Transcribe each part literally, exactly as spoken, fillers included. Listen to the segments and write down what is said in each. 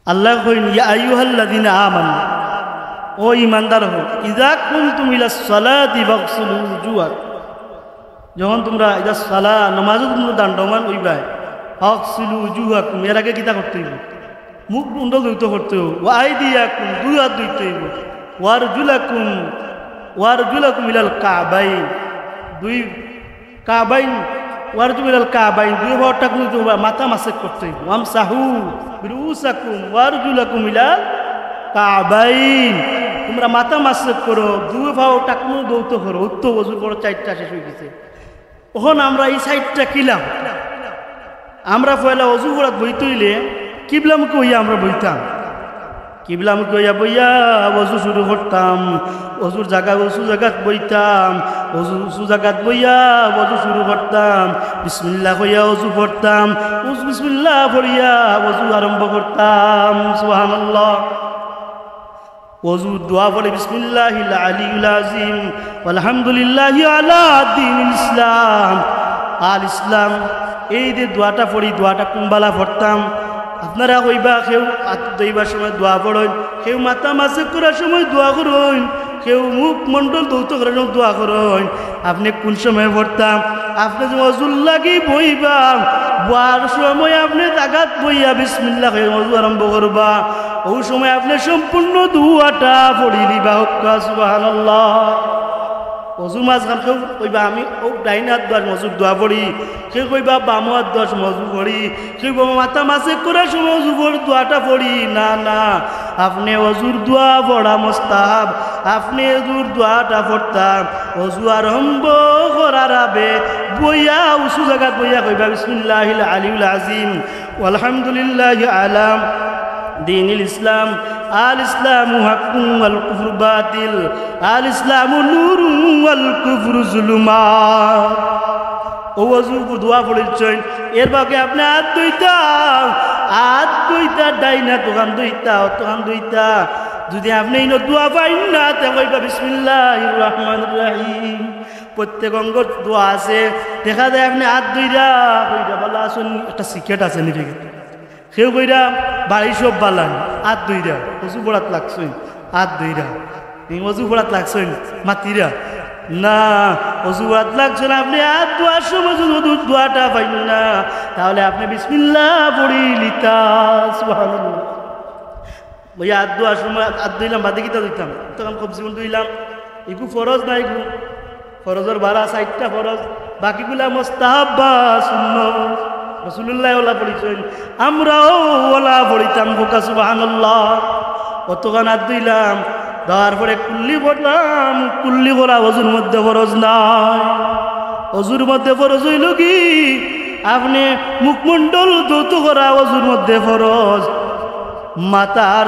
আল্লায় কইন, ইয়া আইয়ুহাল্লাযীনা আমানু, ও ঈমানদার অকল, ইযা কুমতুম ইলাস সালাতি ফাগসিলু উজুহাকুম। যখন তুমরা ইলাস সালাহ, নামাজো তুমরা দণ্ডমান অইবায়, ফাগসিলু উজুহাকুম, এর আগে কিতা করতে অইবো? মুখ মুন্ডল ধুইতে করতে অইবো। ওয়া আইদিয়াকুম, দুই আত ধুইতে অইবো। ওয়া আরজুলাকুম, ওয়া আরজুলাকুম ইলাল কাবাইন, দুই কাবাইন, ওয়া আরজুলাকুম ইলাল কাবাইন, দুই পাওর টাকনু ধুইতে অইবো, মাথা মাসেক করতে অইবো। ওয়ামসাহু বিরুউসিকুম ওয়া আরজুলাকুম ইলাল কাবাইন। তুমরা মাথা মাসেক করো, দুই পাওর টাকনু ধুইতে করো। অউ তো অজুর পরে চাইরটা শেষ অইগেছে। অখন আমরা ই চাইরটা কিলা? আমরা পয়লা অজু করাত বইতে অইলে কিবলামুখী অইয়া আমরা বইতাম। কিবলামুখী অইয়া বইয়া অজু শুরু করতাম। অজুর জাগা উঁচু জাগাত বইতাম। অজু উঁচু জাগাত বইয়া অজু শুরু করতাম। বিসমিল্লাহ কইয়া অজু পড়তাম। উস-, বিসমিল্লাহ পড়িয়া অজু আরম্ভ করতাম। সুবহানাল্লাহ। অজুর দোয়া পড়ি, বিসমিল্লাহিল আলিয়্যিল আযীম, ওয়ালহামদুলিল্লাহি আলা দীনিল ইসলাম, আল ইসলাম। এই যে দোয়াটা পড়ি, দোয়াটা কুনবালা পড়তাম? আপনারা কইবা, কেউ আত ধইবার সময় দোয়া পড়ইন, কেউ মাথা মাসেক করার সময় দোয়া করইন, কেউ মুখ মন্ডল ধৌত করার সময় দোয়া করইন। আপনে কুন সময় পড়তা? আপনে যে অজুর লাগি বইবা, বওয়ার সময় আপনে জাগাত বইয়া বিসমিল্লাহ কইয়া অজু আরম্ভ করবা। অউ সময় আপনে সম্পূর্ণ দোয়াটা পড়িলিবা। কউক্কা সুবহানাল্লাহ। অজুর মাঝখান কেউ কইবা, আমি অউ ডাইন আত দোয়া, অজুর দোয়া পড়ি, কেউ কইবা বাম আত দোয়া, অজু পড়ি, কেউ কইবা মাথা মাসেক করার সময় অজুর দোয়াটা পড়ি। না, না, আপনে অজুর দোয়া পড়া মুস্তাহাব। আপনে অজুর দোয়াটা পড়তা, অজু আরম্ভ করার আগে বইয়া, উঁচু জাগাত বইয়া কইবা, বিসমিল্লাহিল আলিয়্যিল আযীম, ওয়ালহামদুলিল্লাহি আলা দীনিল ইসলাম, আল ইসলামু হাক্কুন ওয়াল কুফরু বাতিল, আল ইসলামু নূরুন ওয়াল কুফরু যুলুমাত। অউ অজু দোয়া পড়িলছইন, এর বাদে আপনে আত ধইতা, আত ধইতা, ডাইন আত অখান ধইতা, অতখান ধইতা। যুদি আপনে ইনো দোয়া পাইন না, তে কইবা, বিসমিল্লাহির রহমানির রহিম। প্রত্যেক অঙ্গর দোয়া আছে। দেখা যায় আপনে আত ধইরা কইরা, ভালা আছইন, একটা সিক্রেট আছে নি রে? কেউ কইরা, বাড়ি সব ভালা নি? আত ধইরা, অজু পড়াত লাগছইন, আত ধইরা। ই অজু পড়াত লাগছইন, মাতিরা। না, অজু পড়াত লাগছইন, আপনে আত ধোয়ার সময় যুদি অজুর দোয়াটা পাইন না, তাহলে আপনে বিসমিল্লাহ পড়িলিতা। সুবহানাল্লাহ। অউ আত ধোয়ার সময় আত ধইলাম, বাদে কিতা ধইতাম? তখন কবজি বন্ধ ধইলাম। ইগু ফরজ না, ইগু ফরজর বারা চাইরটা ফরজ, বাকিগুলা মুস্তাহাব বা সুন্নত। রাসূলুল্লায় অলা পড়িছইন, আমরাও অলা পড়িতাম। কউক্কা সুবহানাল্লাহ। অতখান আত ধইলাম, ধওয়ার পরে কুল্লি করলাম, কুল্লি করা অজুর মধ্যে ফরজ নায়। অজুর মধ্যে ফরজ অইলো কি, আপনে মুখমণ্ডল ধৌত করা অজুর মধ্যে ফরজ, মাথার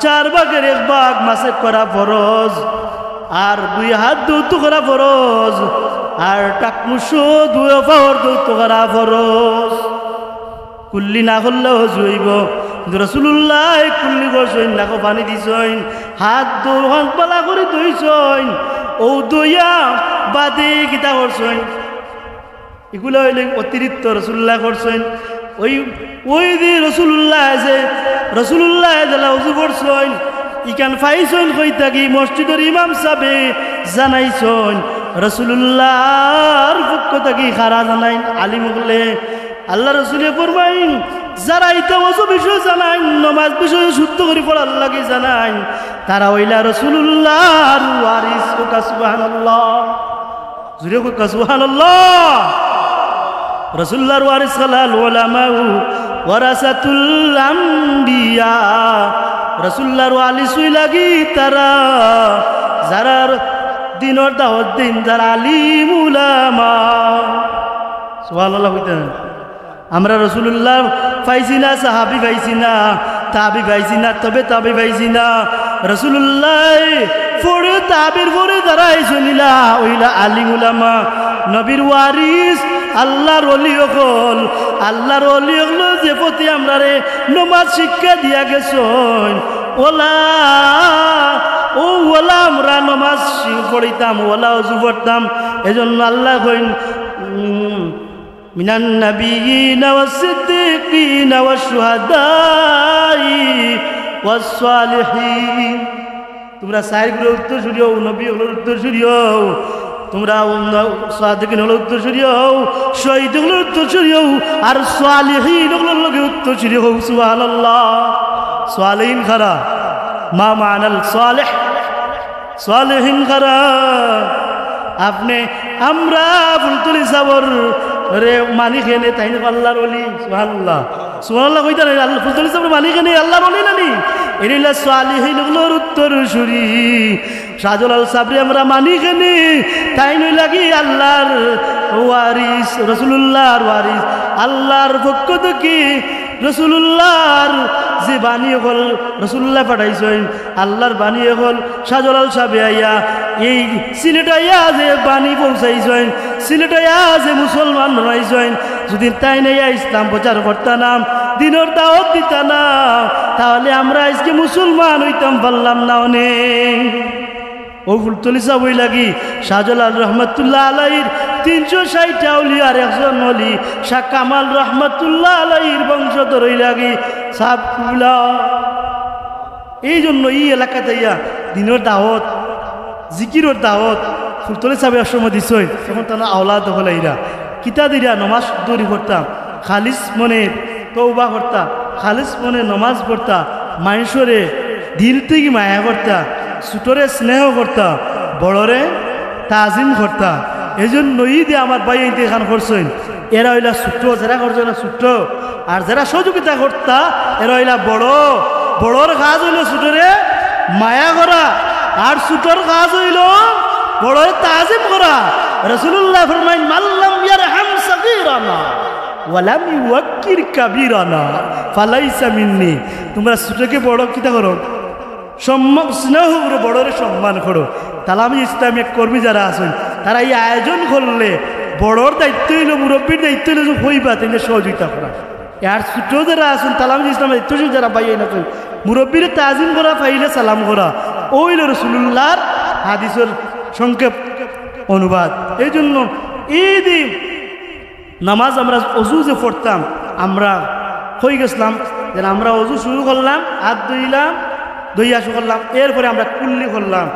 চার ভাগের এক ভাগ মাসেক করা ফরজ, আর দুই আত ধৌত করা ফরজ, আর টাকনু সহ দুই পাওর ধৌত করা ফরজ। কুল্লি না করলেও অজু অইবো। কিন্তু রাসূলুল্লায় কুল্লি করছইন, নাকো পানি দিছইন, আত দুইখান ভালা করি ধইছইন, অউ ধইয়া বাদে কিতা করছইন? ইগুলা অইলে অতিরিক্ত রাসূলুল্লায় করছইন। অউ, অউ যে রাসূলুল্লায় আছে, রাসূলুল্লায় যেলা অজু করছইন, ইখান পাইছইন কই থাকি? মসজিদর ইমাম সাবে জানাইছইন। রাসূলুল্লাহর পক্ষ থাকি কারা জানাইন? আলিম অকলে। আল্লার রাসূলে ফরমাইন, যারা ইতা অজু বিষয়ে জানাইন, নমাজ বিষয়ে শুদ্ধ করি পড়ার লাগি জানাইন, তারা অইলা রাসূলুল্লাহর ওয়ারিস। কউক্কা সুবহানাল্লাহ। জুরে কউক্কা সুবহানাল্লাহ। রাসূলুল্লাহর ওয়ারিস, আল উলামাউ ওয়ারাসাতুল আম্বিয়া। রাসূলুল্লাহর ওয়ারিস অইলা গি তারা, যারার দ্বীনর দাওয়াত দেইন, যারা আলিম উলামা। সুবহানাল্লাহ কইতা। আমরা রাসূলুল্লাহ পাইছি না, সাহাবী পাইছি না, তাবি পাইছি না, তবে তাবি পাইছি না। রাসূলুল্লাহর পরে, তাবির পরে যারা আইছইন, ইলা অইলা আলিম উলামা, নবীর ওয়ারিস, আল্লার ওলি অকল। আল্লার ওলি অকলে যে পথে আমরারে নমাজ শিক্ষা দিয়া গেছইন, অলা, অউ অলা আমরা নমাজ শি-, পড়িতাম, অলা অজু পড়তাম। এজন্য আল্লায় কইন, উম, মিনান নাবিয়্যিনা ওয়াস সিদ্দিকিনা ওয়াশ শুহাদাই والصالحين। তুমরা চাইর গুরুর উত্তরসূরি অও, নবী অকলর উত্তরসূরি অও, তুমরা সাদিকিন অকলর উত্তরসূরি অও, শহীদ অকলর উত্তরসূরি অও, আর সালিহিন অকলর লগে উত্তরসূরি অও। সুবহানাল্লাহ। সালিহিন কারা? মা মানাল সালিহ? সালিহিন কারা? আপনে, আমরা ফুলতলি সাবর রে মানি কেনে, তাইন আল্লার ওলি। সুবহানাল্লাহ। সুবহানাল্লাহ কইতা নায়, আল্লাহ, ফুলতলি সাবর মানি কেনে, আল্লার ওলি নানি? এরা অইলা সালিহিন অকলর উত্তরসূরি। শাহজালাল সাবরে আমরা মানি কেনে, তাইন অইলা গি আল্লার ওয়ারিস, রাসুলুল্লাহর ওয়ারিস। আল্লার পক্ষ থাকি রাসুলুল্লাহর যে বাণী অকল রাসুলুল্লায় পাঠাইছইন, আল্লার বাণী অকল শাহজালাল সাবে আইয়া এই সিলেট আইয়া যে বাণী পৌঁছাইছইন, সিলেট আইয়া যে মুসলমান বানাইছইন, যুদি তাইন আইয়া ইসলাম প্রচার করতা না, দিনর দাওয়াত দিতা না, তাহলে আমরা আইজকে মুসলমান অইতাম পারলাম না অনে। অউ ফুলতলি সাব অইলা গি শাহজালাল রহমতুল্লাহ আলাইহির তিনশো ষাইট আউলিয়ার একজন অলি, শাহ কামাল রহমতুল্লাহ আলাইহির বংশধর অইলা গি সাব কিবলা। এই জন্য ই এলাকাত আইয়া দিনর দাওয়াত, জিকিরর দাওয়াত ফুলতলি সাবে এক সময় দিছইন, তখন তারা আওলাদ অকল আইরা। কিতা দিরা? নমাজ দৌড়ি পড়তা, খালিস মনে তওবা করতা, খালিস মনে নমাজ পড়তা, মানষরে দিল থাকি মায়া করতা, ছুটরে স্নেহ করতা, বড়রে তাজিম করতা। এই জন্য ই যে আমার ভাইয়াইন্তে ইখান করছইন, এরা অইলা ছুট, যেরা করছইন না ছুট, আর যেরা সহযোগিতা করতা, এরা অইলা বড়। বড়র কাজ অইলো ছুটরে মায়া করা, আর ছুটর কাজ অইলো বড়রে তাজিম করা। রাসুলুল্লায় ফরমাইন, "মাল্লাম ইয়ারহাম সাগীরানা ওয়ালাম ইউয়াক্কির কাবীরানা ফালাইসা মিন্নি।" তুমরা ছুটকে বড় কিতা করো? সম্মান, স্নেহ করো, বড়রে সম্মান করো। তালামি ইসলাম এক কর্মী যেরা আছইন, তারা ই আয়োজন করলে বড়র দায়িত্ব অইলো, মুরব্বির দায়িত্ব অইলো যে কইবা, তাইলে সহযোগিতা করা। আর ছুট যেরা আছইন, তালামি ইসলাম দায়িত্ব অইলো যেরা ভাইয়াইন আছইন, মুরব্বিরে তাজিম করা, পাইলে সালাম করা, অউ অইলো রাসুলুল্লাহর হাদিসর সংক্ষেপ অনুবাদ। এই জন্য এই দিন নামাজ আমরা অজু যে পড়তাম, আমরা কই গেছলাম যে আমরা অজু শুরু করলাম, হাত ধুইলাম, ধইয়া শুরু করলাম, এরপরে আমরা কুল্লি করলাম,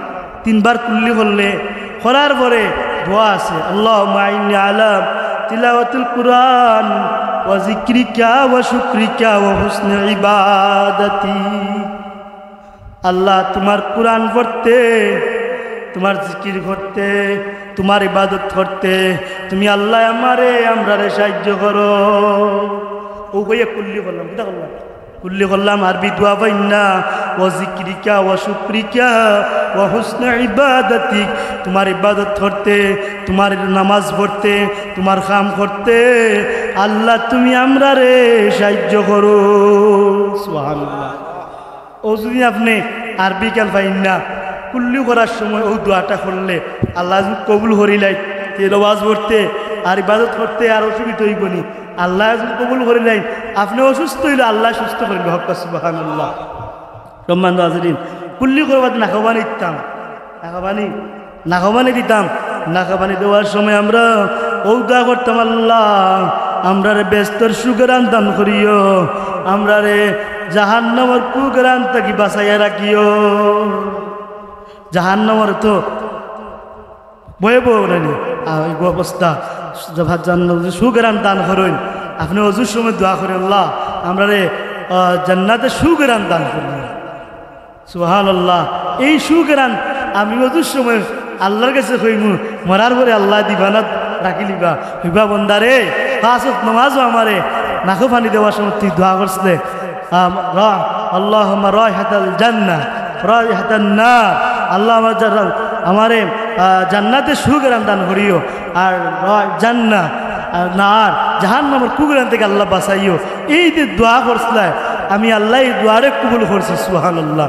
তিনবার কুল্লি করলে, করার পরে দোয়া আছে, "আল্লাহুম্মা আইন্নি আলা তিলাওয়াতিল কুরআন ওয়া যিকরিকা ওয়া শুকরিকা ওয়া হুসনি ইবাদাতি।" আল্লাহ, তুমার কুরআন পড়তে, তুমার জিকির করতে, তুমার ইবাদত করতে তুমি আল্লাহ আমারে, আমরারে সাহায্য করো। অউ কইয়া কুল্লি করলাম, কিতা করলাম? কুল্লি করলাম, আরবি দোয়া পাইন না, "ওয়া যিকরিকা ওয়া শুকরিকা ওয়া হুসনি ইবাদাতিক।" তুমার ইবাদত করতে, তুমার নামাজ পড়তে, তুমার কাম করতে আল্লাহ তুমি আমরারে সাহায্য করো। সুবহানাল্লাহ। অউ যুদি আপনে আরবি কাল পাইন না, কুল্লি করার সময় অউ দোয়াটা করলে আল্লায় যুদি কবুল করিলাইন, তে নমাজ পড়তে আর ইবাদত করতে আর অসুবিধা অইবো নি। আল্লায় যুদি কবুল করিলাইন, আপনে অসুস্থ অইলে আল্লায় সুস্থ করিল। হক্কা সুবহানাল্লাহ। সম্মানিত হাজিরিন, কুল্লি করবার নাকো পানি দিতাম, নাকো পানি, নাকো পানি দিতাম। নাকো পানি দেওয়ার সময় আমরা অউ দোয়া করতাম, "আল্লাহ, আমরারে বেহেস্তর সুঘ্রাণ দান করিও, আমরারে জাহান্নামর কুঘ্রাণ থাকি বাঁচাইয়া রাখিও।" জাহান্নামর তো ভয়াবহ নানি, আ, এই অবস্থা। জাহান্নামর সুঘ্রাণ দান করইন। আপনে অজুর সময় দোয়া করইন, "আল্লাহ, আমরারে, আ, জান্নাতে সুঘ্রাণ দান করইন।" সুবহানাল্লাহ। এই সুঘ্রাণ আমি অজুর সময় আল্লাহর গেছে কইমু, মরার পরে আল্লায় দিবানা রাখিলিবা। কইবা, "বন্দারে, পাঁচ ওয়াক্ত নমাজও আমারে নাকো পানি দেওয়ার সময় তুই দোয়া করছলে।" আম-, রা-, আল্লাহুম্মা রাইহাতাল জান্নাহ, রাইহাতান নার। আল্লাহ আমার যারা, আমারে, আ, জান্নাতে সুঘ্রাণ দান করিও, আর রা-, জান্নাহ, আর নার, জাহান্নামর কুঘ্রাণ থাকি আল্লাহ বাঁচাইও। এই যে দোয়া করছলায়, আমি আল্লায় এই দোয়ারে কবুল করছি। সুবহানাল্লাহ।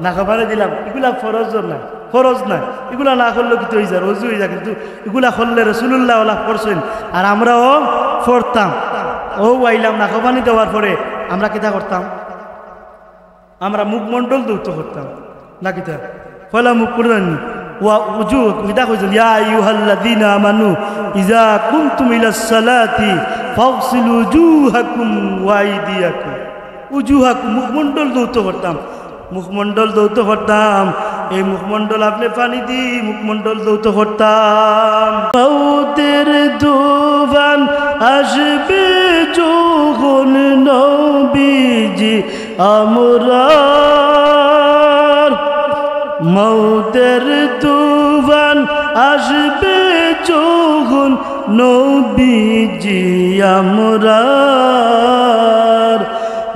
নাকো পানি দিলাম, ইগুলা ফরজ নায়, ফরজ নায়। ইগুলা না করলেও কিতা অইযার, অজু অইযার, কিন্তু ইগুলা করলে রাসুলুল্লায় অলা করছইন, আর আমরাও পড়তাম। অউ আইলাম, নাকো পানি দেওয়ার পরে আমরা কিতা করতাম? আমরা মুখমণ্ডল ধৌত করতাম, না কিতা? পয়লা মুখ করে জানি। ওয়া উজু, কিতা কইছইন? ইয়া আইয়ুহাল্লাযীনা আমানু ইযা কুমতুম ইলাস সালাতি ফাগসিলু উজুহাকুম ওয়া আইদিয়াকুম। উজুহাকুম, মুখমণ্ডল ধৌত করতাম, মুখমণ্ডল ধৌত করতাম। এই মুখমণ্ডল আপনে পানি দি মুখমণ্ডল ধৌত করতাম। মৌতের তুফান আসবে যখন নবীজি আমরার, মৌতের তুফান আসবে যখন নবীজি আমরার,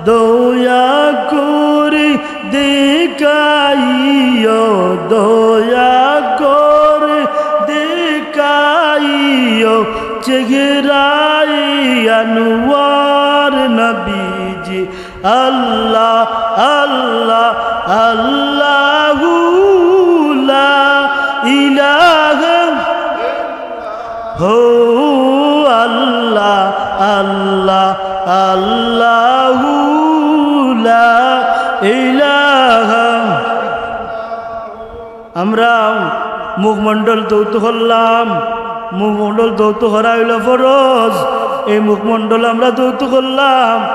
দয়া করে দেখাইও, দয়া করে দেখাইও চেহারায় আনোয়ার নবীজি। আল্লাহ, আল্লাহ, আল্লাহু লা ইলাহা, হো আল্লাহ, আল্লাহ, আল্লাহু লা ইলাহা। আমরা মুখমণ্ডল ধৌত করলাম, মুখমণ্ডল ধৌত করা অইলো ফরজ। এই মুখমণ্ডল আমরা ধৌত করলাম,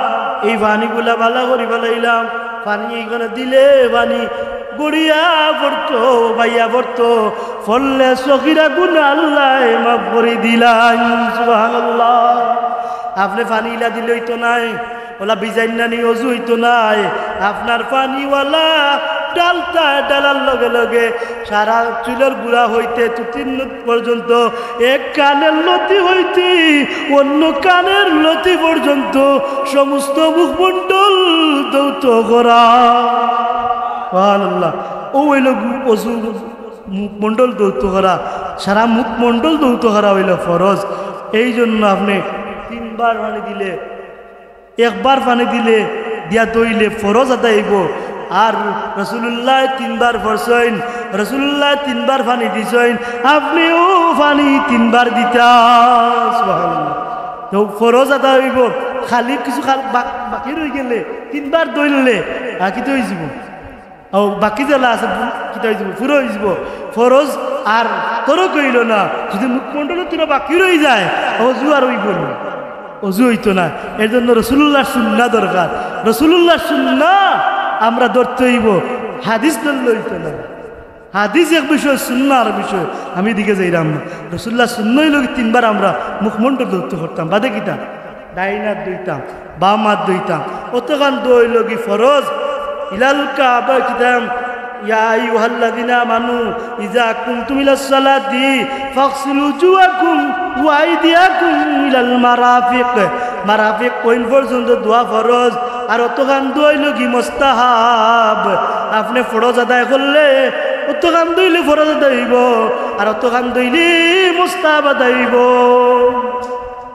এই পানিগুলা ভালা করি ফালাইলাম। পানি এইখানো দিলে পানি গড়িয়া পড়তো, বাইয়া পড়তো, পড়লে সগিরা গুনা আল্লায় মাফ করি দিলাইন। সুবহানাল্লাহ। আপনে পানি ইলা দিলে অইতো নায়, অলা ভিজাইন না নি, অজু অইতো নায়। আপনার পানিওয়ালা ঢালতা, ঢালার লগে লগে সারা চুলর গুড়া হইতে থুতনির পর্যন্ত, এক কানের লতি হইতে অন্য কানের লতি পর্যন্ত সমস্ত মুখমণ্ডল ধৌত করা। সুবহানাল্লাহ। অউ অইলো অজু, মুখমণ্ডল ধৌত করা, সারা মুখমণ্ডল ধৌত করা অইলো ফরজ। এই জন্য আপনে তিনবার পানি দিলে, একবার পানি দিলে দিয়া ধইলে ফরজ আদায় অইবো। আর রাসূলুল্লায় তিনবার পড়ছইন, রাসূলুল্লায় তিনবার পানি দিছইন, আপনেও পানি তিনবার দিতা। সুবহানাল্লাহ। তো ফরজ আদায় অইবো, খালি কিছু খাল-, বাক-, বাকি রই গেলে তিনবার ধইলে আর কিতা অইযিবো? ও বাকি যেলা আছে, পু-, কিতা অইযিবো? পুরা অইযিবো। ফরজ আর তরক অইলো না। যদি মুখমণ্ডল থুড়া বাকি রই যায়, অজু আর অইবো না, অজু অইতো না। এর জন্য রাসূলুল্লাহর সুন্নাহ দরকার। রাসূলুল্লাহর সুন্নাহ আমরা ধরতে অইবো, হাদিস ধরলে অইতো না। হাদিস এক বিষয়, সুন্নাহ আর বিষয়, আমি এদিকে যাইরাম না। রাসূলুল্লাহর সুন্নাহ অইলো কি তিনবার আমরা মুখমণ্ডল ধৌত করতাম, বাদে কিতা? ডাইন আত ধইতাম, বাম আত ধইতাম। অতখান ধোয়া অইলো গি ফরজ। ইলাল কাবা কিতাম, ইয়া আইয়ুহাল্লাযিনা আমানু ইযা কুমতুম ইলাস সালাতি ফাগসিলু উজুহাকুম ওয়া আইদিয়াকুম ইলাল মারাফিক। মারাফিক কইন পর্যন্ত ধোয়া ফরজ। আর অতখান ধোয়া অইলো গি মুস্তাহাব। আপনে ফরজ আদায় করলে অতখান ধইলে ফরজ আদায় অইবো, আর অতখান ধইলে মুস্তাহাব আদায় অইবো।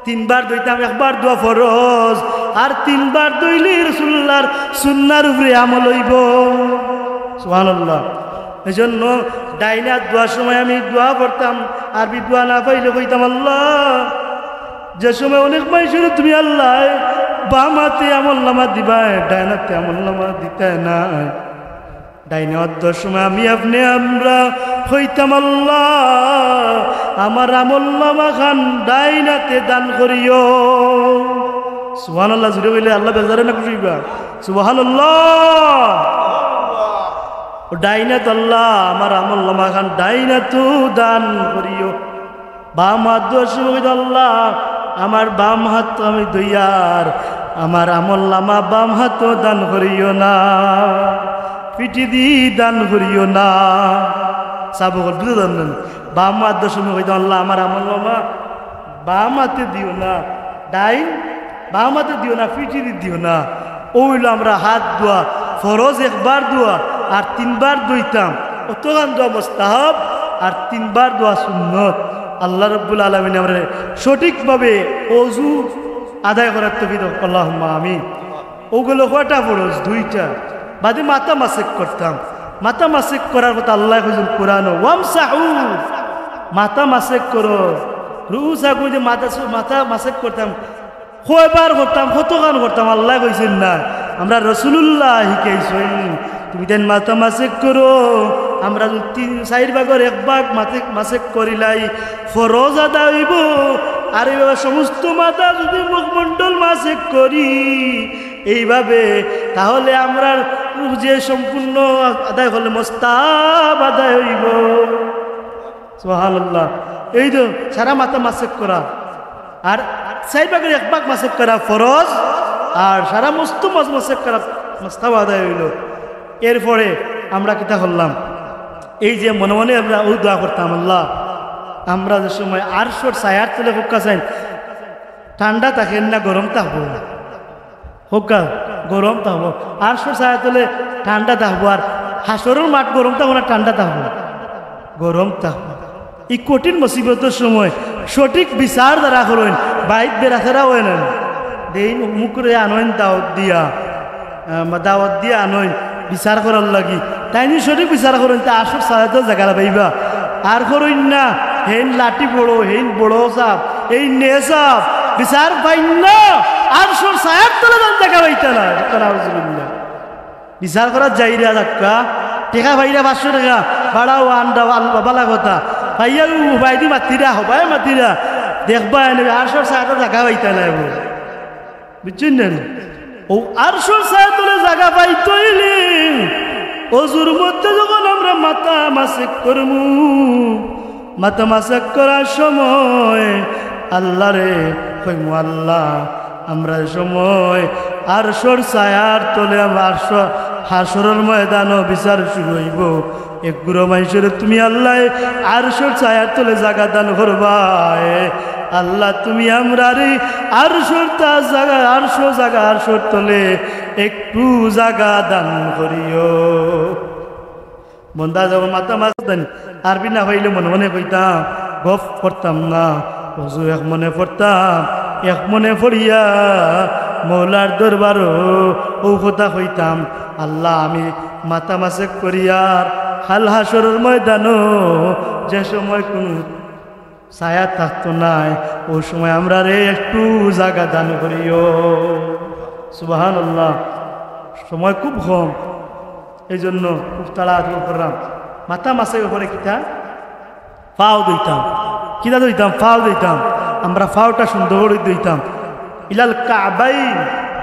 তিনবার ধইতাম, একবার ধোয়া ফরজ, আর তিনবার ধইলে রাসূলুল্লাহর সুন্নাহর উপরে আমল অইবো। সুবহানাল্লাহ। এই জন্য ডাইন আত ধোয়ার সময় আমি দোয়া পড়তাম, আরবি দোয়া না পাইলে কইতাম, "আল্লাহ, যে সময় অনেক মানষরে তুমি আল্লায় বাম আতে আমলনামা দিবায়, ডাইন আতে আমলনামা দিতায় নায়।" ডাইন আত ধোয়ার সময় আমি আপনে আমরা কইতাম, "আল্লাহ, আমার আমলনামাখান ডাইন আতে দান করিও।" সুবহানাল্লাহ, জুরে কইলে আল্লাহ বেজার অইবা না, খুশি অইবা? সুবহানাল্লাহ। ও ডাইন আত, "আল্লাহ, আমার আমলনামাখান ডাইন আতো দান করিও।" বাম আত ধোয়ার সময় কইতো, "আল্লাহ, আমার বাম আত আমি ধইয়ার, আমার আমলনামা বাম আতো দান করিও না, পিঠিদি দান করিও না।" সাবকর বুঝে যান না? বাম আত ধোয়ার সময় কইতো, "আল্লাহ, আমার আমলনামা বাম আতে দিও না, ডাইন, বাম আতে দিও না, পিঠিদি দিও না।" অউ অইলো আমরা আত ধোয়া, ফরজ একবার ধোয়া, আর তিনবার ধইতাম। অতখান ধোয়া মুস্তাহাব, আর তিনবার ধোয়া সুন্নত। আল্লাহ রাব্বুল আলামিন আমরারে সঠিকভাবে অজু আদায় করার তৌফিক দেউক, আল্লাহুম্মা আমিন। অউ গেলো কয়টা ফরজ? দুইটা। বাদে মাথা মাসেক করতাম। মাথা মাসেক করার কথা আল্লায় কইছইন কোরআনো, "ওয়ামসাহু", মাথা মাসেক করো। রুউসাকুম, যে মাথা সু-, মাথা মাসেক করতাম, কয়বার করতাম, কতখান করতাম, আল্লায় কইছইন না। আমরারে রাসূলুল্লায় হিকাইছইন, "তুমি তাইন মাথা মাসেক করো।" আমরা যদি তিন, চাইর ভাগর এক ভাগ মাথা মাসেক করিলাই, ফরজ আদায় অইবো। আর এইভাবে সমস্ত মাথা যদি মুখমণ্ডল মাসেক করি, এইভাবে, তাহলে আমরার যে সম্পূর্ণ আদায় করলে মুস্তাহাব আদায় অইবো। সুবহানাল্লাহ। এই তো সারা মাথা মাসেক করা, আর চাইর ভাগর এক ভাগ মাসেক করা ফরজ, আর সারা মস্ত মাস মাসেক করা মুস্তাহাব আদায় অইলো। এরপরে আমরা কিতা করলাম? এই যে মনে মনে আমরা অউ দোয়া করতাম, "আল্লাহ, আমরা যে সময় আরশর ছায়ার তলে হক্কা চাইন, ঠান্ডা থাকে না গরম থাকবো?" হক্কা গরম থাকবো। আরশর ছায়ার তলে ঠান্ডা থাকবো, আর হাশরর মাঠ গরম থাকবো না ঠান্ডা থাকবো? গরম থাকবো। এই কঠিন মুসিবতর সময় সঠিক বিচার যারা করইন, বাইত বেড়াছেড়া অয় না, দেইন অমুকরে আনইন দাওয়াত দিয়া, আহ, দাওয়াত দিয়া আনইন বিচার করার লাগি। তাইন যদি সঠিক বিচার করইন, তে আরশর ছায়াত জাগা পাইবা। আর করইন না, হেইন লাঠি বড়, হেইন বড় সাব, এইন নে সাব, বিচার পাইন না, আরশর ছায়ার তলে যান জাগা পাইতা না। নাউজুবিল্লাহ। বিচার করাত যাইরা যাক্কা, টেকা পাইরা পাঁচশো টেকা, বাড়াও আন্ডা, আল্লাহ বালা কথা। পাইয়া উ উবাইদি মাতিরা, হবায় মাতিরা, দেখবা এনে আরশর ছায়াত জাগা পাইতা না এগু। বুঝছইন না? অউ আরশর ছায়ার তলে জাগা পাইতে অইলে, অজুর মধ্যে যখন আমরা মাথা মাসেক করমু, মাথা মাসেক করার সময় আল্লাহরে কইমু, "আল্লাহ, আমরা এই সময় আরশর ছায়ার তলে, আমরা আরশ, হাশরর ময়দানো বিচার শুরু অইবো।" এক গুরু মানষরে তুমি আল্লাহ আরশর ছায়ার তলে জাগা দান করবায়। আল্লাহ, তুমি আমরারে আরশর তা জাগা, আরশ জাগা, আরশর তলে একটু জাগা দান করিও। বন্দা যখন মাথা মাসেক দেন, আরবি না পাইলে মনে মনে কইতাম, গফ করতাম না, অজু এক মনে পড়তাম, এক মনে পড়িয়া মৌলার দরবারো অউ কথা কইতাম, "আল্লাহ, আমি মাথা মাসেক করিয়ার কাল হাশরর ময়দানো যে সময় কুনু ছায়া থাকতো নায়, অউ সময় আমরারে একটু জাগা দান করিও।" সুবহানাল্লাহ। সময় খুব কম, এই জন্য খুব তাড়াতাড়ি করলাম। মাথা মাসেক করে কিতা? পাও ধইতাম। কিতা ধইতাম? পাও ধইতাম। আমরা পাওটা সুন্দর করি ধইতাম। ইলাল কাবাইন,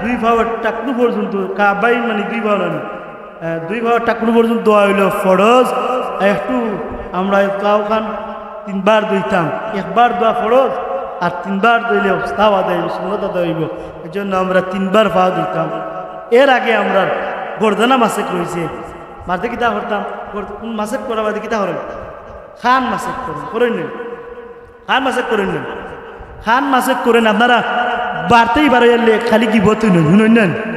দুই পাওর টাকনু পর্যন্ত। কাবাইন মানে দুই পাও নানি? আহ, দুই পাওর টাকনু পর্যন্ত ধোয়া অইলো ফরজ। একটু আমরা এই পাওখান তিনবার ধইতাম, একবার ধোয়া ফরজ, আর তিনবার ধইলে মুস্তাহাব আদায় অইবো, সুন্নত আদায় অইবো। এই জন্য আমরা তিনবার পাও ধইতাম। এর আগে আমরার গর্দানা মাসেক রইছে, মাঝে কিতা করতাম? গর্দ-, মাসেক করার বাদে কিতা করইন? কান মাসেক করইন, করইন না? কান মাসেক করইন না? কান মাসেক করইন, আপনারা বাড়িত বারইলে খালি গিবত অইন, হুনইন না?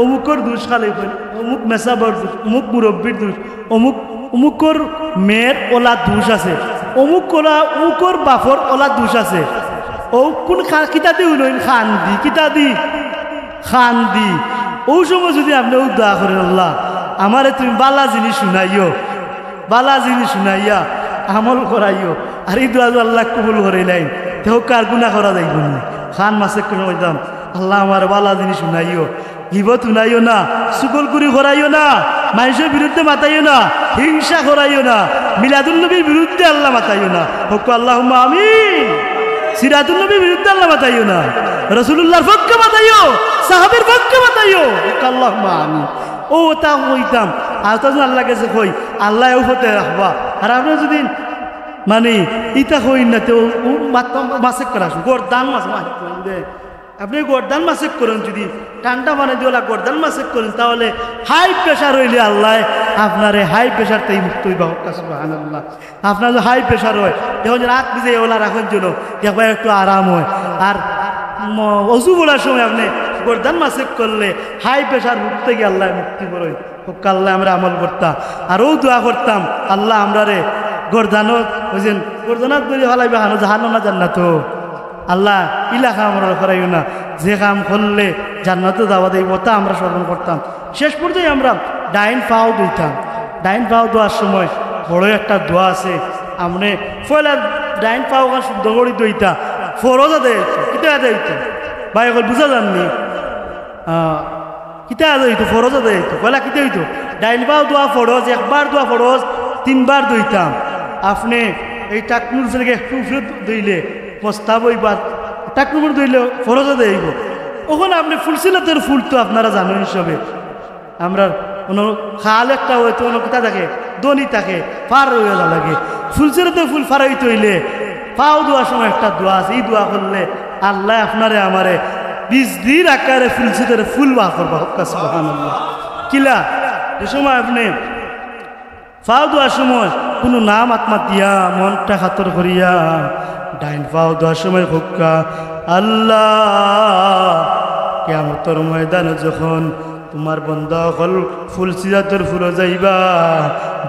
অমুকর দুষ খালি কইন, অমুক মেসাবর দুষ, অমুক মুরব্বির দুষ, অমুক, অমুকর মেয়ের অলা দুষ আছে, অমুক অলা, অমুকর বাপর অলা দুষ আছে। অউ কুন খা-, কিতা দি হুনইন? কান দি। কিতা দি? কান দি। অউ সময় যুদি আপনে অউ দোয়া করইন, "আল্লাহ, আমারে তুমি বালা জিনিস হুনাইও, বালা জিনিস হুনাইয়া আমল করাইও।" আর ই দোয়া যুদি আল্লায় কবুল করিলাইন, তে অউ কার গুনা করা যাইবো নি? কান মাসেক করি কইতাম, "আল্লাহ, আমারে বালা জিনিস হুনাইও, গিবত হুনাইও না, চুগলখুরি করাইও না, মানষর বিরুদ্ধে মাতাইও না, হিংসা করাইও না, মিলাদুন নবীর বিরুদ্ধে আল্লাহ মাতাইও না।" হক্কা আল্লাহুম্মা আমিন। সিরাতুন নবীর বিরুদ্ধে আল্লাহ মাতাইও না, রাসুলুল্লাহর পক্ষে মাতাইও, সাহাবীর পক্ষে মাতাইও। হক্কা আল্লাহুম্মা আমিন। অউ অতা কইতাম, আর তো আল্লাহর গেছে কই, আল্লায় অউ পথে রাখবা। আর আপনে যুদি মানে ইতা কইন না, তে অউ, অউ মাত-, মাসেক করা শুরু, গর্দান মাসেক, মাসেক করি দে। আপনে গর্দান মাসেক করইন, যুদি ঠান্ডা পানি দি অলা গর্দান মাসেক করইন, তাহলে high pressure অইলে আল্লায় আপনারে high pressure থাকি মুক্ত অইবা। হক্কা সুবহানাল্লাহ। আপনার যুদি high pressure অয়, অখন যেন আত ভিজাই অলা রাখইন যেন, দেখবা একটু আরাম অয়। আর ম-, অজু পড়ার সময় আপনে গর্দান মাসেক করলে high pressure রোগ থাকি আল্লায় মুক্তি করইন। হক্কা আল্লায় আমরা আমল করতা। আর অউ দোয়া করতাম, "আল্লাহ, আমরারে গর্দানো, অউ যে গর্দানাত ধরি ফালাইবা, হানো জাহানো না জান্নাতো।" আল্লাহ, ইলা কাম আমরারে করাইও না, যে কাম করলে জান্নাতো যাওয়া যাইবো, অতা আমরা স্মরণ করতাম। শেষ পর্যায়ে আমরা ডাইন পাও ধইতাম। ডাইন পাও ধোয়ার সময় বড় একটা দোয়া আছে। আপনে পয়লা ডাইন পাওখান সুন্দর করি ধইতা, ফরজ আদায় অইতো। কিতা আদায় অইতো? ভাই অকল বুঝা যার নি? আহ, কিতা আদায় অইতো? ফরজ আদায় অইতো। পয়লা কিতা অইতো? ডাইন পাও ধোয়া ফরজ, একবার ধোয়া ফরজ, তিনবার ধইতাম। আপনে এই টাকনুর উপরে একটু উপরে ধইলে মুস্তাহাব অইবো, টাকনুর উপরে ধইলে ফরজ আদায় অইবো। অখন আপনে ফুলসিরাতর ফুল তো আপনারা জানইন সবে। আমরার কোনো খাল একটা অইতো, কোনো কিতা থাকে, দনি থাকে, পার অইয়া যাওয়া লাগে। ফুলসিরাতর ফুল পার অইতে অইলে পাও ধোয়ার সময় একটা দোয়া আছে, ই দোয়া করলে আল্লায় আপনারে আমারে বিজলির আকারে ফুলসিরাতর ফুল বার করবা। হক্কা সুবহানাল্লাহ। কিলা? যে সময় আপনে পাও ধোয়ার সময় কুনু নাম আত মাতিয়া, মনটা কাতর করিয়া, ডাইন পাও ধোয়ার সময় কউক্কা, "আল্লাহ, কিয়ামতর ময়দানো যখন তুমার বন্দা অকল ফুলসিরাতর ফুলো যাইবা,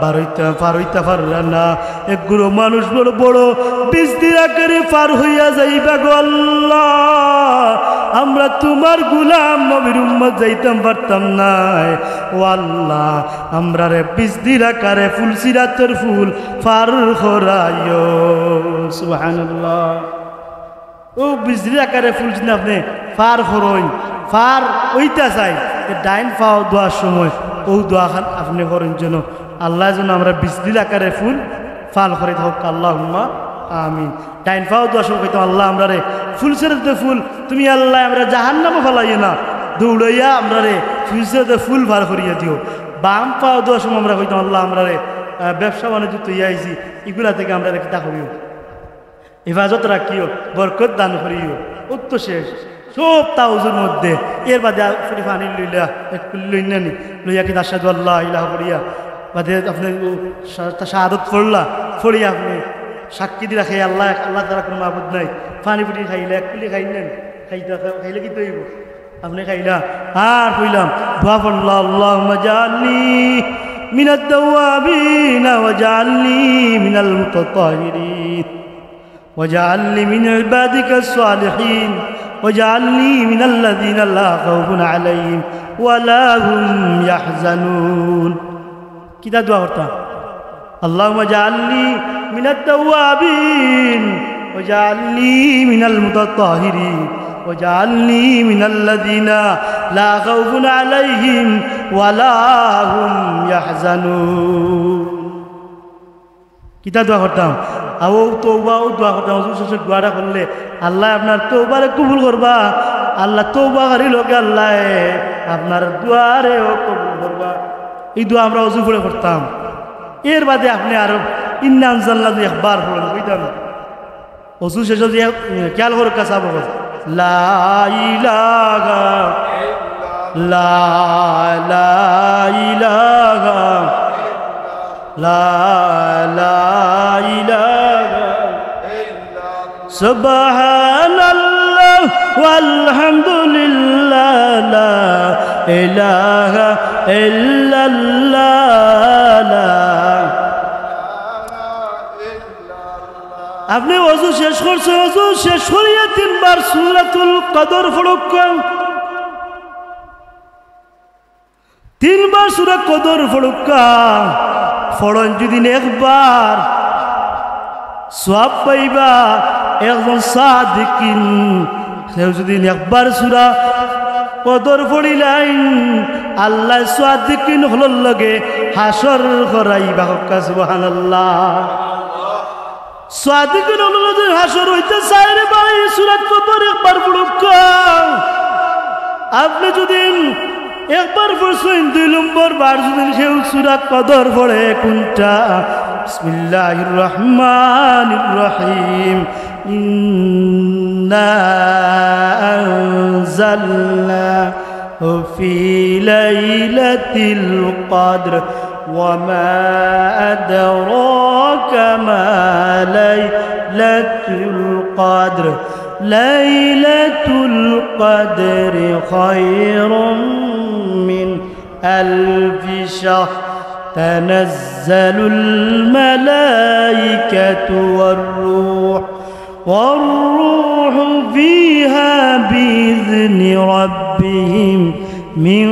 বার অইতা, পার অইতা পাররা না, এক গুরু মানুষ বড় বড় বিজলির আকারে পার অইয়া যাইবা গো আল্লাহ, আমরা তুমার গুলাম নবীর উম্মত যাইতাম পারতাম নায়। ও আল্লাহ, আমরারে বিজলির আকারে ফুলসিরাতর ফুল পার করাইও।" সুবহানাল্লাহ। অউ বিজলির আকারে ফুল যদি আপনে পার করইন, পার অইতা চাইন, তে ডাইন পাও ধোয়ার সময় অউ দোয়াখান আপনে করইন যেন আল্লায় যেন আমরারে বিজলির আকারে ফুল পার করাইতা। হক্কা আল্লাহুম্মা আমিন। ডাইন পাও ধোয়ার সময় কইতাম, "আল্লাহ, আমরারে ফুলসিরাতে ফুল, তুমি আল্লাহ আমরারে জাহান্নামো ফালাইও না, দৌড়াইয়া আমরারে ফুলসিরাতে ফুল পার করিয়া দিও।" বাম পাও ধোয়ার সময় আমরা কইতাম, "আল্লাহ, আমরারে, আহ, ব্যবসা বাণিজ্য থইয়া আইছি, ইগুলা থাকি আমরারে কিতা করিও, হেফাজত রাখিও, বরকত দান করিও।" অউ তো শেষ, সবতা অজুর মধ্যে। এর বাদে আর ফুরি পানি লইলা, এক কুলি লইন না নি, লইয়া কিতা আশহাদু আল্লা ইলাহা করিয়া, বাদে আপনে অউ শা-, শাহাদত পড়লা, পড়িয়া আপনে সাক্ষী দিলা, "হে আল্লাহ, আল্লাহ ছাড়া কুনু মাবুদ নাই।" পানি ফুটি খাইলা, এক কুলি খাইন না নি, খাইতা, খাইলে কিতা অইবো? আপনে খাইলা, আর কইলাম, দোয়া পড়লা, "আল্লাহুম্মা জাআলনি মিনাত তাওয়াবিন ওয়া জাআলনি মিনাল মুতাতাহহিরিন।" واجعلني من عبادك الصالحين واجعلني من الذين لا خوف عليهم ولا هم يحزنون। কিতা দোয়া করতাম? اللهم اجعلني من التوابين واجعلني من المتطهرين واجعلني من الذين لا خوف عليهم ولا هم يحزنون। কিতা দোয়া করতাম? আও তওবা, অউ দোয়া করতাম। অজু শেষর দোয়াটা করলে আল্লায় আপনার তওবারে কবুল করবা। আল্লাহ তওবাকারী লোকে আল্লায় আপনার দোয়ারেও কবুল করবা। ই দোয়া আমরা অজু পড়ে করতাম। এর বাদে আপনে আরো ইন্না আনজালনা যদি একবার পড়েন, বুঝতাম না। অজু শেষ অইয়া, এ, খেয়াল করউক্কা সব অকল। লা ইলাহা, লা, লা ইলাহা, লা, লা ইলাহা। সুবহানাল্লাহ ওয়ালহামদুলিল্লাহ, লা ইলাহা ইল্লাল্লাহ, লা আপনে অজু শেষ করছইন, অজু শেষ করিয়া তিনবার সূরাতুল কদর পড়উক্কা। তিনবার সূরা কদর পড়উক্কা। পড়ইন যুদি একবার, সওয়াব পাইবা। একজন সাদিকিন, কেউ যুদি একবার সূরা কদর পড়িলাইন, আল্লায় সাদিকিন অকলর লগে হাশর করাইবা। কউক্কা সুবহানাল্লাহ। সাদিকিন অকলর লগে হাশর অইতে চায় রে ভাই, সূরা কদর একবার পড়উক্কা। আপনে যুদি একবার পড়ছইন, দুই নম্বর বার যুদি কেউ সূরা কদর পড়ে, কুনটা? বিসমিল্লাহির রহমানির রহিম। إنا أنزلناه في ليلة القدر وما أدراك ما ليلة القدر ليلة القدر خير من ألف شهر تنزل الملائكة والروح والروح فيها بإذن ربهم من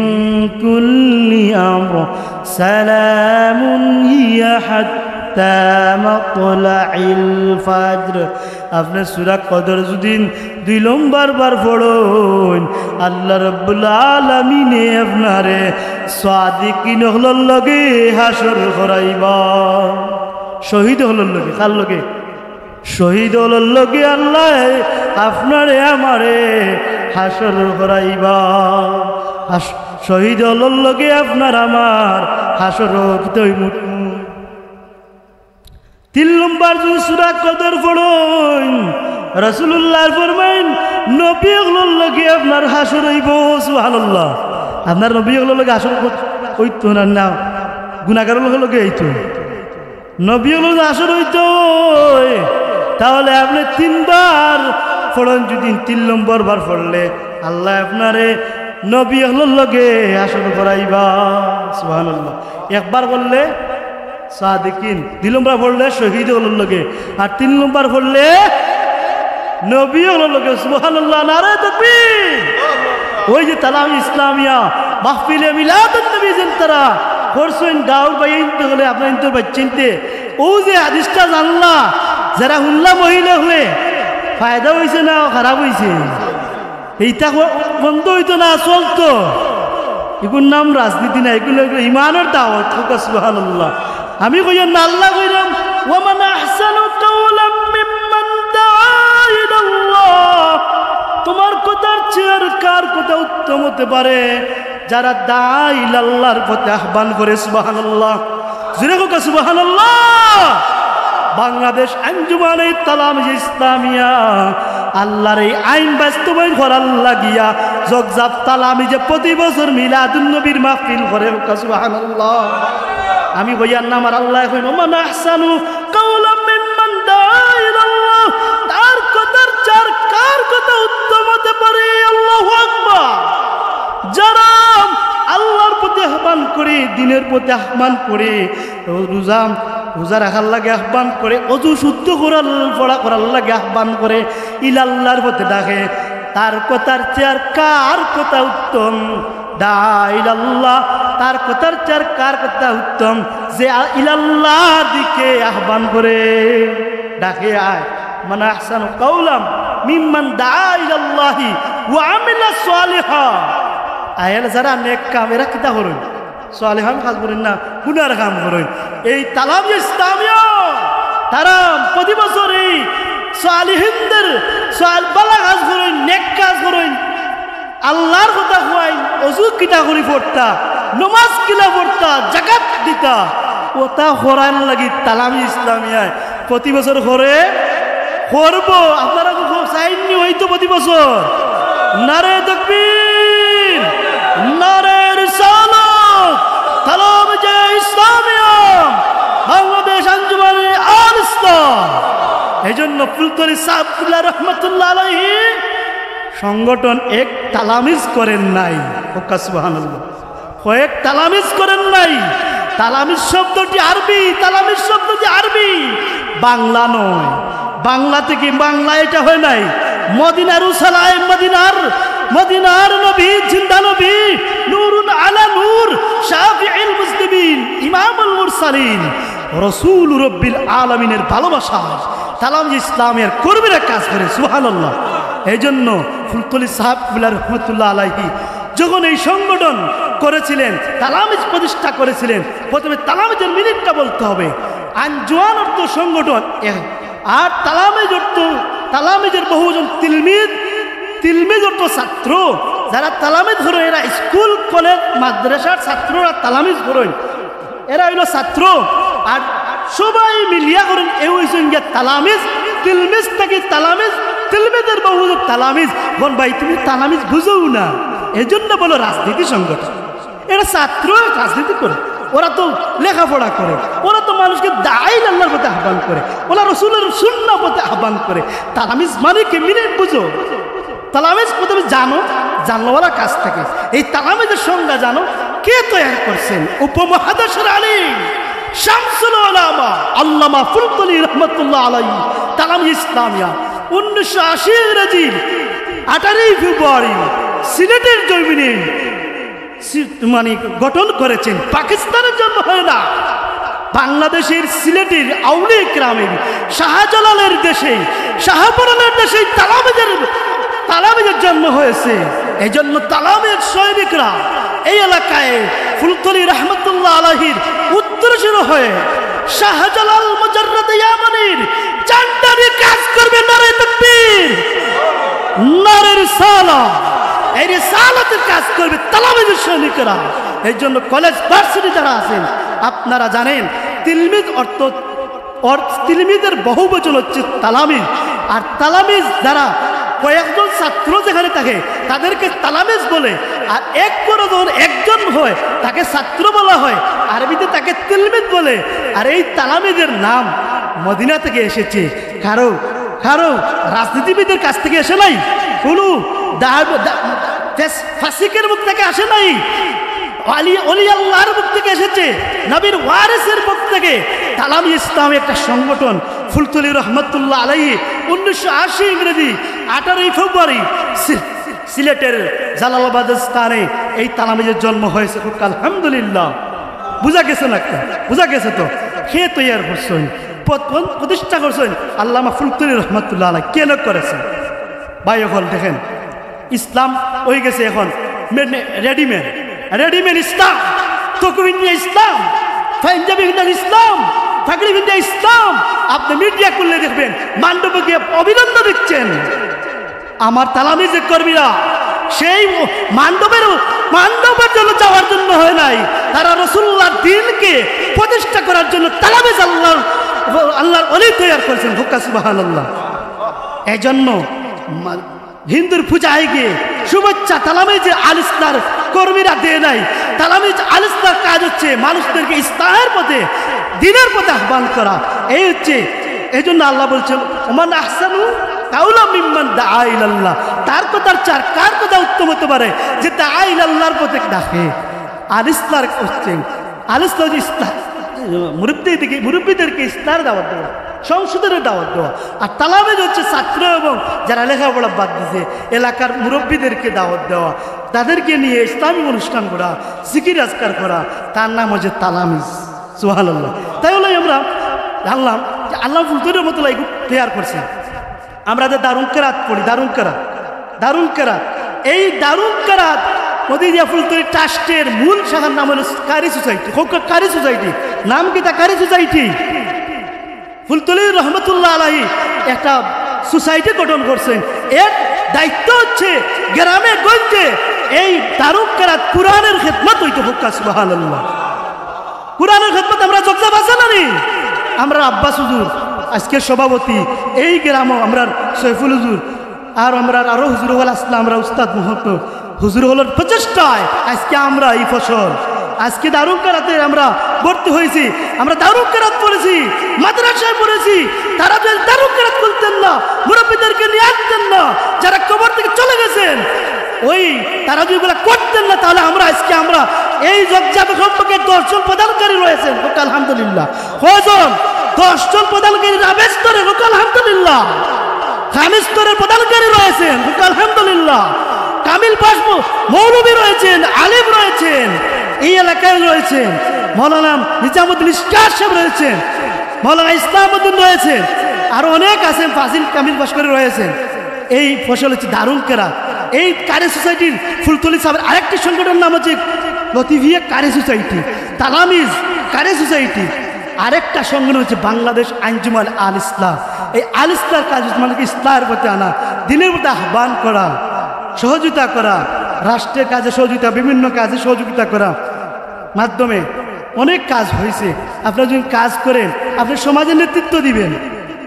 كل أمر سلام هي حتى مطلع الفجر। আপনে সূরা কদর যুদি দুই নম্বর বার পড়ইন, আল্লাহ রাব্বুল আলামিনে আপনারে সাদিকিন অকলর লগে হাশর করাইবা। শহীদ অকলর লগে, কার লগে? শহীদ অকলর লগে আল্লায় আপনারে আমারে হাশর করাইবা। হাশ-, শহীদ অকলর লগে আপনার আমার হাশর কিতা অইমু। তিন নম্বর যদি সূরা কদর পড়ইন, রাসূলুল্লাহ ফরমাইন, নবী অকলর লগে আপনার হাশর অইবো। সুবহানাল্লাহ। আপনার নবী অকলর লগে হাশর অইতো না, না, গুনাগার অকলর লগে অইতো। নবী অকলর লগে হাশর অইতো, তাহলে আপনে তিনবার পড়ইন, যদি তিন নম্বর বার পড়লে আল্লায় আপনারে নবী অকলর লগে হাশর করাইবা। সুবহানাল্লাহ। একবার পড়লে সাদিকিন, দুই নম্বর পড়লে শহীদ অকলর লগে, আর তিন নম্বর পড়লে নবী অকলর লগে। সুবহানাল্লাহ, নারায়ে তাকবীর। ওই যে তালামি ইসলামিয়া, মাহফিলে মিলাদুন নবী যেন তারা করছইন, গাউর ভাইয়াইন্তে অকলে আপনারাইন্তর বাইচ্চাইন্তে, ও যে হাদিসটা জানলা, যেরা হুনলা মহিলা অকলে, ফায়দা অইছে না খারাপ অইছে? ইতা ক-, বন্ধ অইতো না, চলতো। ইগুর নাম রাজনীতি না, ইগুর নাম ইমানর দাওয়াত। কউক্কা সুবহানাল্লাহ। আমি কইয়ার না, আল্লায় কইরা, "ওয়া মান আহসানু কাওলাম মিম্মান দাআ ইলাল্লাহ।" তোমার কথার চেয়ে আর কার কথা উত্তম অইতে পারে, যারা দাআ ইলাল্লাহর পথে আহ্বান করে? সুবহানাল্লাহ। জোরে কউক্কা সুবহানাল্লাহ। বাংলাদেশ আঞ্জুমানে তালামিজে ইসলামিয়া আল্লাহর এই আইন বাস্তবায়ন করার লাগিয়া জগজাপ তালামিজে প্রতি বছর মিলাদুন নবীর মাহফিল করে। কউক্কা সুবহানাল্লাহ। আমি কইয়ার না, আমার আল্লায় কইন, "ওমান আহসানু কাওলাম মিম্মান দাআ ইলাল্লাহ।" তার কথার চার কার কথা উত্তম অইতে পারে? আল্লাহু আকবার। যারা আল্লাহর পথে আহ্বান করে, দ্বীনের পথে আহ্বান করে, রোজা, রোজা রাখার লাগি আহ্বান করে, অজু শুদ্ধ করার, পড়া করার লাগি আহ্বান করে, ইলাল্লাহর পথে ডাকে, তার কথার চেয়ে আর কার কথা উত্তম? দাআ ইলাল্লাহ, তার কথার চেয়ে আর কার কথা উত্তম? যে আ-, ইলাল্লাহর দিকে আহ্বান করে, ডাকে আয়। মান আহসানু কাওলাম মিম্মান দাআ ইলাল্লাহি ওয়া আমিলা সালিহা। আয়াল যারা নেক কাম, এরা কিতা করইন? সালিহান কাজ করইন না, গুনার কাম করইন। এই তালামিজে ইসলামিয়া তারা প্রতি বছর এই সালিহিনদের সাল-, ভালা কাজ করইন, নেক কাজ করইন, আল্লাহর কথা কইন, অজু কিতা করি পড়তা, নমাজ কিলা পড়তা, যাকাত দিতা, অতা করার লাগি তালামিজে ইসলামিয়ায় প্রতি বছর করে, করবো। আপনারা তো খুব চাইননি অইতো প্রতি বছর। নারায়ে তাকবীর, নারায়ে রিসালাত, তালামিজে ইসলামিয়া, বাংলাদেশ আঞ্জুমানে আল ইসলাহ। এই জন্য ফুলতলি ছাহেব কিবলা রহমতুল্লাহ আলাইহি সংগঠন এক তালামিজ করেন নাই। কউক্কা সুবহানাল্লাহ। কয়েক তালামিজ করেন নাই। তালামিজ শব্দটি আরবি, তালামিজ শব্দটি আরবি, বাংলা নয়। বাংলা থেকে বাংলা এটা হয় নাই। মদিনার উসালায়ে মদিনার, মদিনার নবী, জিন্দা নবী, নূরুন আলা নূর, শাফিউল মুজনিবিন, ইমামুল মুরসালিন, রসুল রব্বিল আলামিনের ভালোবাসায় তালামিজে ইসলামিয়ার কর্মীরা কাজ করে। সুবহানাল্লাহ। এই জন্য ফুলতলি ছাহেব কিবলা রহমতুল্লাহ আলাইহি যখন এই সংগঠন করেছিলেন, তালামিজ প্রতিষ্ঠা করেছিলেন, প্রথমে তালামিজের মিনিংটা বলতে হবে। আঞ্জুমান অর্থ সংগঠন, এ-, আর তালামিজ অর্থ, তালামিজের বহুবচন তিলমিজ, তিলমিজ অর্থ ছাত্র। যারা তালামিজ করইন, এরা স্কুল, কলেজ, মাদ্রাসার ছাত্ররা তালামিজ করইন। এরা অইলো ছাত্র, আর সবাই মিলিয়া করইন, এ অইছইন গিয়া তালামিজ, তিলমিজ থাকি তালামিজ, তিলমিজের বহুবচন তালামিজ। বল ভাই, তুমি তালামিজ বুঝো না, এজন্য বলো রাজনীতি সংগঠন। এরা ছাত্র রাজনীতি করে, ওরা তো লেখাপড়া করে, ওরা তো মানুষকে দাআ ইলাল্লাহর পথে আহ্বান করে, ওরা রসুলের সুন্নাহ পথে আহ্বান করে। তালামিজ মানে কি, মিনিং বুঝো। তালামিজ প্রথমে জানো, জানলেওয়ালা কাছ থেকে। এই তালামিজের সংজ্ঞা জানো, কে তৈরি করছেন? উপমহাদেশের আলিম, শামসুল উলামা, আল্লামা ফুলতলি রহমতুল্লাহ আলাইহি, তালামিজ ইসলামিয়া, উনিশশো আশি ইংরেজির আঠারোই ফেব্রুয়ারি সিলেটের জমিনে সি-, মানে গঠন করেছেন। পাকিস্তানের জন্ম হয় না, বাংলাদেশের সিলেটের আউলিয়া কেরামের, শাহজালালের দেশে, শাহপরানের দেশে তালামিজের, তালামিজের জন্ম হয়েছে। এই জন্য তালামিজ সৈনিকরা এই এলাকায় ফুলতলি রহমতুল্লাহ আলাইহির উত্তরসূরি হয়ে শাহজালাল মুজাররদ ইয়ামানির ঝান্ডা নিয়ে কাজ করবে। নারায়ে তাকবীর। নারে রিসালা, এই রিসালাতের কাজ করবে তালামিজের সৈনিকেরা। এই জন্য কলেজ ভার্সিটি যারা আছেন, আপনারা জানেন, তিলমিজ অর্থ, অর-, তিলমিজের বহুবচন হচ্ছে তালামিজ। আর তালামিজ যারা কয়েকজন ছাত্র যেখানে থাকে, তাদেরকে তালামিজ বলে। আর এক করে যখন একজন হয়, তাকে ছাত্র বলা হয়, আরবিতে তাকে তিলমিজ বলে। আর এই তালামিজের নাম মদিনা থেকে এসেছে। কারো কারো রাজনীতিবিদের কাছ থেকে এসে নাই, কোনো দা-, দা-, ফেস-, ফাসিকের মুখ থেকে আসে নাই, আলী, অলি আল্লাহর মুখ থেকে এসেছে, নবীর ওয়ারিসের মুখ থেকে। তালামি ইসলাম একটা সংগঠন, ফুলতলি রহমতুল্লাহ আলাইহি, উনিশশো আশি ইংরেজি, আঠারোই ফেব্রুয়ারি সি-, সিলেটের জালালাবাদ স্থানে এই তালামিজের জন্ম হয়েছে। আলহামদুলিল্লাহ। বুঝা গেছে না? বুঝা গেছে তো? কে তৈয়ার করছেন, প্রত-, প্রতিষ্ঠা করছেন? আল্লামা ফুলতলি রহমতুল্লাহ আলাইহি। কেন করেছেন? ভাই, এখন দেখেন, ইসলাম হয়ে গেছে এখন মেনে-, রেডিমেড, রেডিমেড ইসলাম, টুপি পিন্দিয়া ইসলাম, পাঞ্জাবি পিন্দিয়া ইসলাম, পাগড়ি পিন্দিয়া ইসলাম। আপনি মিডিয়া খুললে দেখবেন, মণ্ডপে গিয়ে অভিনন্দন দিচ্ছেন। আমার তালামিজে কর্মীরা সেই মণ্ডপের, মণ্ডপের জন্য যাওয়ার জন্য হয় নাই, তারা রসুল্লাহর দ্বীনকে প্রতিষ্ঠা করার জন্য তালামিজ আল্লাহর, আল্লাহর অলি তৈয়ার করেছেন। হুক্কা সুবহানাল্লাহ। এজন্য মা-, হিন্দুর পূজায় গিয়ে শুভেচ্ছা তালামিজে আল ইসলাহর কর্মীরা দেয় নাই। তালামিজ আল ইসলাহর কাজ হচ্ছে মানুষদেরকে ইসলাহের পথে, দ্বীনের পথে আহ্বান করা। এই হচ্ছে, এই জন্য আল্লাহ বলছেন, "ওমান আহসানু কাউলা মিম্মান দাআ ইলাল্লাহ।" তার কথার চার, কার কথা উত্তম হতে পারে যে দাআ ইলাল্লাহর পথে ডাকে? আল ইসলাহর হচ্ছে, আল ইসলাহ হচ্ছে ইসলাহ, মুরব্বীদেরকে, মুরব্বীদেরকে ইসলাহর দাওয়াত দেওয়া, সংশোধনের দাওয়াত দেওয়া। আর তালামিজ হচ্ছে ছাত্র এবং যারা লেখাপড়া বাদ দিছে, এলাকার মুরব্বীদেরকে দাওয়াত দেওয়া, তাদেরকে নিয়ে ইসলামী অনুষ্ঠান করা, জিকির আজকার করা, তার নাম হচ্ছে তালামিজ। সুবহানাল্লাহ। তাই হলো আমরা জানলাম যে আল্লাহ ফুলতলি রহমতুল্লাহ এগুলো তৈয়ার করছেন। আমরা যে দারুল কেরাত পড়ি, দারুল কেরাত, দারুল কেরাত, এই দারুল কেরাত মদিনা ফুলতলি ট্রাস্টের মূল শাখার নাম হলো কারি সোসাইটি। হোক কারি সোসাইটি, নাম কিতা? কারি সোসাইটি। ফুলতলি রহমতুল্লাহ আলাইহি একটা সোসাইটি গঠন করছেন। এর দায়িত্ব হচ্ছে গ্রামে গঞ্জে এই দারুল কেরাত কোরআনের খেদমত হইতে। হোক সুবহানাল্লাহ। কোরআনের খেদমত আমরা জগজাব আছে না নি? আমরা আব্বাস হুজুর আজকে সভাপতি, এই গ্রামও আমরা সৈফুল হুজুর, আর আমরা আরো হুজুর হল আসলে আমরা উস্তাদ মহন্ত হুজুর হলর প্রচেষ্টায় আজকে আমরা এই ফসল, আজকে দারুল কেরাতে আমরা ভর্তি হয়েছি, আমরা দারুল কেরাত পড়েছি, মাদ্রাসায় পড়েছি। তারা যদি দারুল কেরাত খুলতেন না, মুরব্বীদেরকে নিয়ে আসতেন না, যারা কবর থেকে চলে গেছেন, ওই তারা যদি এগুলা করতেন না, তাহলে আমরা আজকে আমরা এই জগজাবে সম্পর্কে দশ জন প্রদানকারী রয়েছেন। হোক আলহামদুলিল্লাহ। কয়জন? দশ জন প্রদানকারী রাবেশ স্তরে। হোক আলহামদুলিল্লাহ। খামিস স্তরের প্রদানকারী রয়েছেন। হোক আলহামদুলিল্লাহ। কামিল পাশ ম-, মৌলভী রয়েছেন, আলিম রয়েছেন, এই এলাকায় রয়েছেন, মৌলানা নিজামুদ্দিন ইস্কার সাহেব রয়েছেন, মৌলানা ইসলামউদ্দিন রয়েছেন, আরো অনেক আছেন, ফাজিল কামিল পাশ করে রয়েছেন। এই ফসল হচ্ছে দারুল কেরাত। এই কারি সোসাইটির ফুলতলি সাহেবের আরেকটি সংগঠনের নাম হচ্ছে লতিফিয়া কারি সোসাইটি, তালামিজ কারি সোসাইটি। আরেকটা সংগঠন হচ্ছে বাংলাদেশ আঞ্জুমান আল ইসলাহ। এই আল ইসলাহর কাজ হচ্ছে মানুষকে ইসলাহের পথে আনা, দ্বীনের পথে আহ্বান করা, সহযোগিতা করা, রাষ্ট্রের কাজে সহযোগিতা, বিভিন্ন কাজে সহযোগিতা করা। মাধ্যমে অনেক কাজ হয়েছে। আপনি যদি কাজ করেন, আপনি সমাজের নেতৃত্ব দিবেন।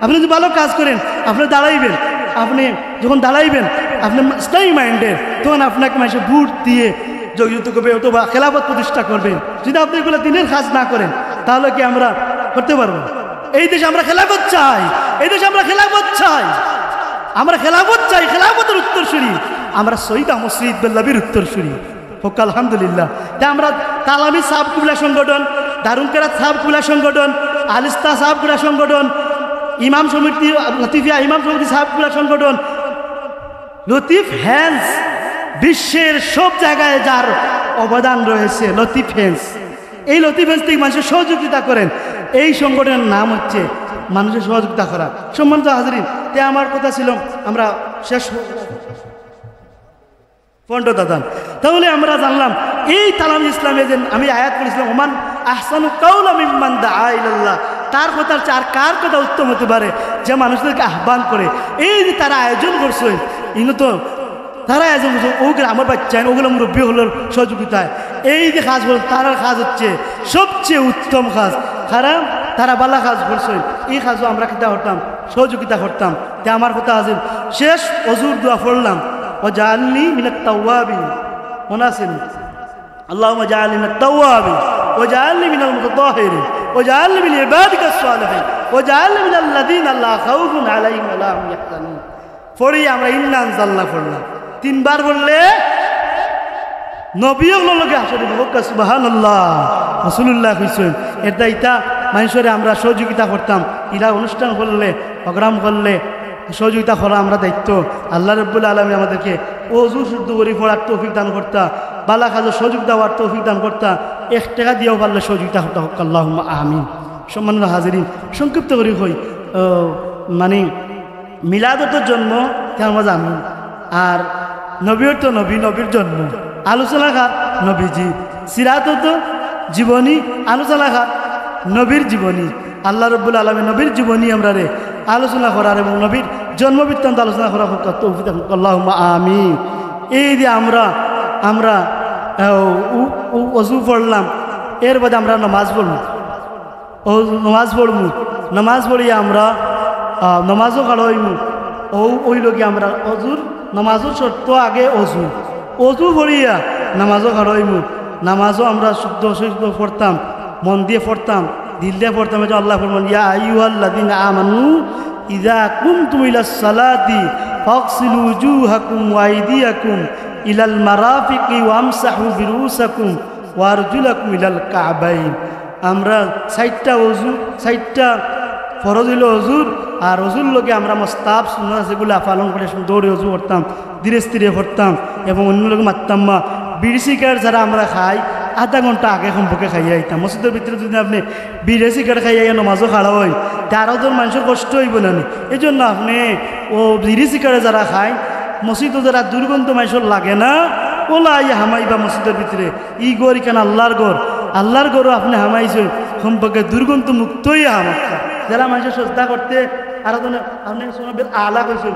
আপনি যদি ভালো কাজ করেন, আপনি দাঁড়াইবেন। আপনি যখন দাঁড়াইবেন, আপনি ইসলামী মাইন্ডের, তখন আপনাকে মানুষে ভোট দিয়ে জয়যুক্ত করবে অথবা খেলাফত প্রতিষ্ঠা করবে। যদি আপনি এগুলো দ্বীনের কাজ না করেন, তাহলে কি আমরা করতে পারবো? এই দেশে আমরা খেলাফত চাই, এই দেশে আমরা খেলাফত চাই, আমরা খেলাফত চাই, খেলাফতের উত্তরসূরি, আমরা শহীদ আহমদ শহীদ বেল্লাবীর উত্তরসূরি। হোক আলহামদুলিল্লাহ। তে আমরা তালামি সাব কুবলা সংগঠন, দারুল কেরাত সাব কুবলা সংগঠন, আল ইসলাহ সাব কুবলা সংগঠন, ইমাম সমিতি, লতিফিয়া ইমাম সমিতি সাব কুবলা সংগঠন, লতিফ হ্যান্ডস, বিশ্বের সব জায়গায় যার অবদান রয়েছে লতিফ হ্যান্ডস। এই লতিফ হ্যান্ডস থেকে মানুষের সহযোগিতা করেন। এই সংগঠনের নাম হচ্ছে মানুষের সহযোগিতা করা। সম্মানিত হাজিরিন, তে আমার কথা ছিল, আমরা শেষ পনেরো দাদান। তাহলে আমরা জানলাম এই তালামি ইসলামে যে আমি আয়াত পড়েছিলাম, "ওমান আহসানু কাওলা মিম্মান দাআ ইলাল্লাহ।" তার কথার চেয়ে আর কার কথা উত্তম হতে পারে, যে মানুষদেরকে আহ্বান করে? এই যে তারা আয়োজন করছে, ইনো তো তারা আয়োজন করছে, ও গ্রামের বাচ্চা, ওগুলো মুরব্বী হলোর সহযোগিতায় এই যে কাজ হল, তারার কাজ হচ্ছে সবচেয়ে উত্তম কাজ। কারণ তারা ভালা কাজ করছে, এই কাজও আমরা কিতা করতাম? সহযোগিতা করতাম। তে আমার কথা আছে, শেষ অজুর দোয়া পড়লাম, "ওয়াজআলনি মিনাত তাওয়াবিন", মনে আছে নি? "আল্লাহুম্মা জাআলনি মিনাত তাওয়াবিন, ওয়াজআলনি মিনাল মুতাতাহহিরিন, ওয়াজআলনি মিন ইবাদিকাস সালিহিন, ওয়াজআলনি মিনাল্লাযিনা লা খাউফুন আলাইহিম ওয়া লা হুম ইয়াহজানুন।" পড়ি আমরা ইন্না আনজালনা পড়লাম। তিনবার পড়লে নবী অকলর লগে হাশরে বউক্কা, সুবহানাল্লাহ। রাসূলুল্লাহ কইছইন, এটা ইতা মানুষরে আমরা সহযোগিতা করতাম, ইলা অনুষ্ঠান করলে, প্রোগ্রাম করলে সহযোগিতা করা আমরা দায়িত্ব। আল্লাহ রাব্বুল আলামিন আমাদেরকে অজু শুদ্ধ করি পড়ার তৌফিক দান করতা, ভালা কাজে সহযোগিতা হওয়ার তৌফিক দান করতা, এক টেকা দিয়াও পারলে সহযোগিতা করতা। আল্লাহুম্মা আমিন। সম্মানিত হাজিরিন, সংক্ষিপ্ত করি কই, আহ, মানে মিলাদ অর্থ জন্ম, তে আমরা জানি। আর নবী অর্থ নবী, নবীর জন্ম। আলোচনা কার? নবীজি। সিরাত অর্থ জীবনী, আলোচনা কার? নবীর জীবনী। আল্লাহ রাব্বুল আলামিন নবীর জীবনী আমরারে আলোচনা করার এবং নবীর জন্ম বৃত্তান্ত আলোচনা করার তৌফিক দান করুক। আল্লাহুম্মা আমিন। এই যে আমরা, আমরা, আহ, উ-, উ-, অজু পড়লাম, এর বাদে আমরা নামাজ পড়লাম। ও নামাজ পড়মু, নামাজ পড়িয়া আমরা, আহ, নামাজও খাড়া অইমু। ও অইলো গি আমরা অজুর, নামাজর শর্ত আগে অজু, অজু পড়িয়া নামাজও খাড়া অইমু। নামাজও আমরা শুদ্ধ শুদ্ধ পড়তাম, মন দিয়া পড়তাম, দিল দিয়া পড়তাম। এই যে আল্লাহ ফরমান, "ইয়া আইয়ুহাল্লাযীনা আমানু ইযা কুমতুম ইলাস সালাতি ফাগসিলু উজুহাকুম ওয়া আইদিয়াকুম ইলাল মারাফিকি ওয়ামসাহু বিরুউসিকুম ওয়া আরজুলাকুম ইলাল কাবাইন।" আমরা চাইরটা অজু, চাইরটা ফরজ অইলো অজুর, আর অজুর লগে আমরা মুস্তাহাব সুন্নত আছে, এগুলা পালন করে সুন্দর অজু করতাম, ধীরে স্থিরে করতাম এবং অন্য লগে মাততাম না। বিড়ি সিগারেট যারা আমরা খাই, আধা ঘন্টা আগে কমপক্ষে খাইয়া আইতাম। মসজিদর ভিতরে যদি আপনে বিড়ি সিগারেট খাইয়া আইয়া নামাজও খাড়া অইন, তে আরো জন মানুষর কষ্ট অইবো না নি? এই জন্য আপনে ও বিড়ি সিগারেট যারা খাইন, মসজিদো যারা দুর্গন্ধ মানুষর লাগে না, ওলা আইয়া হামাইবা মসজিদর ভিতরে। ই ঘর ইখান আল্লাহর ঘর, আল্লাহর ঘরো আপনে হামাইছইন, কমপক্ষে দুর্গন্ধ মুক্ত অইয়া হামাইবা। যারা মানুষর সজদা করতে, আর আপনে, আপনে শুনবেন আলা কইছইন,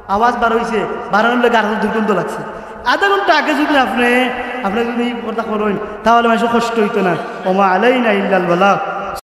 আওয়াজ বার অইছে, বারোর লগে আরো দুর্গন্ধ লাগছে। আধা ঘন্টা আগে যদি আপনে, আপনে যদি ই কথা করইন, তাহলে মানুষর কষ্ট অইতো না। ওমা আলাইনা ইল্লাল বালাগ।